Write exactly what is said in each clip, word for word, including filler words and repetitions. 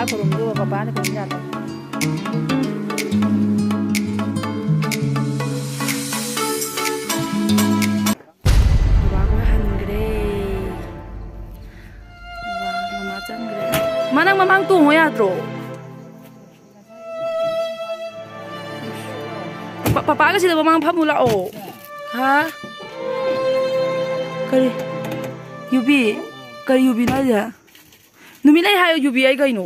ꯈꯨꯔꯨꯝꯗꯣ ꯕꯕꯥꯅ ꯀꯩꯅꯣ ꯌꯥꯗꯦ꯫ ꯕꯕꯥ ꯈꯣꯏ ꯍꯟꯈ꯭ꯔꯦ꯫ ꯕꯕꯥ, ꯃꯃꯥ ꯆꯪꯈ꯭ꯔꯦ꯫ ꯃꯥ, ꯅꯪ ꯃꯃꯥꯡ ꯇꯣꯡꯉꯣ ꯌꯥꯗ꯭ꯔꯣ? ꯄ-, ꯄꯄꯥꯒ ꯁꯤꯗ ꯃꯃꯥꯡ ꯐꯝꯃꯨ ꯂꯥꯛꯑꯣ꯫ ꯍꯥ? ꯀꯔꯤ? ꯌꯨꯕꯤ? ꯀꯔꯤ ꯌꯨꯕꯤꯅꯣ ꯍꯥꯏꯁꯦ? ꯅꯨꯃꯤꯠ ꯂꯩ ꯍꯥꯏꯌꯣ, ꯌꯨꯕꯤ ꯑꯩ ꯀꯩꯅꯣ?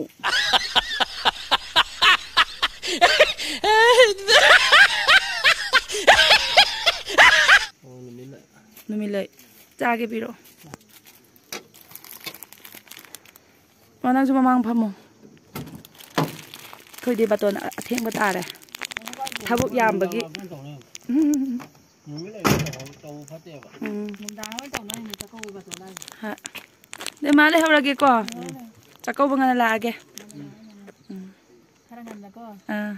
ꯅꯨꯃꯤꯠ ꯂꯩ꯫ ꯆꯥꯒꯦ ꯄꯤꯔꯛꯑꯣ꯫ ꯑꯣ, ꯅꯪꯁꯨ ꯃꯃꯥꯡ ꯐꯝꯃꯣ꯫ ꯑꯩꯈꯣꯏꯗꯤ ꯕꯥꯇꯣꯟ ꯑꯊꯦꯡꯕ ꯇꯥꯔꯦ꯫ ꯊꯕꯛ ꯌꯥꯝꯕꯒꯤ꯫ ꯎꯝ꯫ ꯎꯝ꯫ ꯅꯨꯃꯤꯠ ꯂꯩꯕ ꯇꯧꯍꯧ-, ꯇꯧꯕ ꯐꯠꯇꯦꯕ꯫ ꯎꯝ꯫ ꯅꯨꯡꯗꯥꯡ ꯍꯣꯏ ꯇꯧꯅꯔꯤꯅꯦ ꯆꯥꯛꯀꯧꯕ ꯕꯥꯇꯣꯟ ꯍꯥꯏꯁꯦ꯫ ꯍꯣꯏ꯫ ꯑꯗꯨꯗꯤ ꯃꯥ ꯂꯩꯍꯧꯔꯒꯦꯀꯣ꯫ ꯆꯥꯛꯀꯧꯕ ꯉꯟꯅ ꯂꯥꯛꯑꯒꯦ꯫ ꯎꯝ꯫ ꯈꯔ ꯉꯟꯅꯀꯣ꯫ ꯑꯥ꯫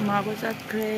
ꯃꯥꯕꯨ ꯆꯠꯈ꯭ꯔꯦ꯫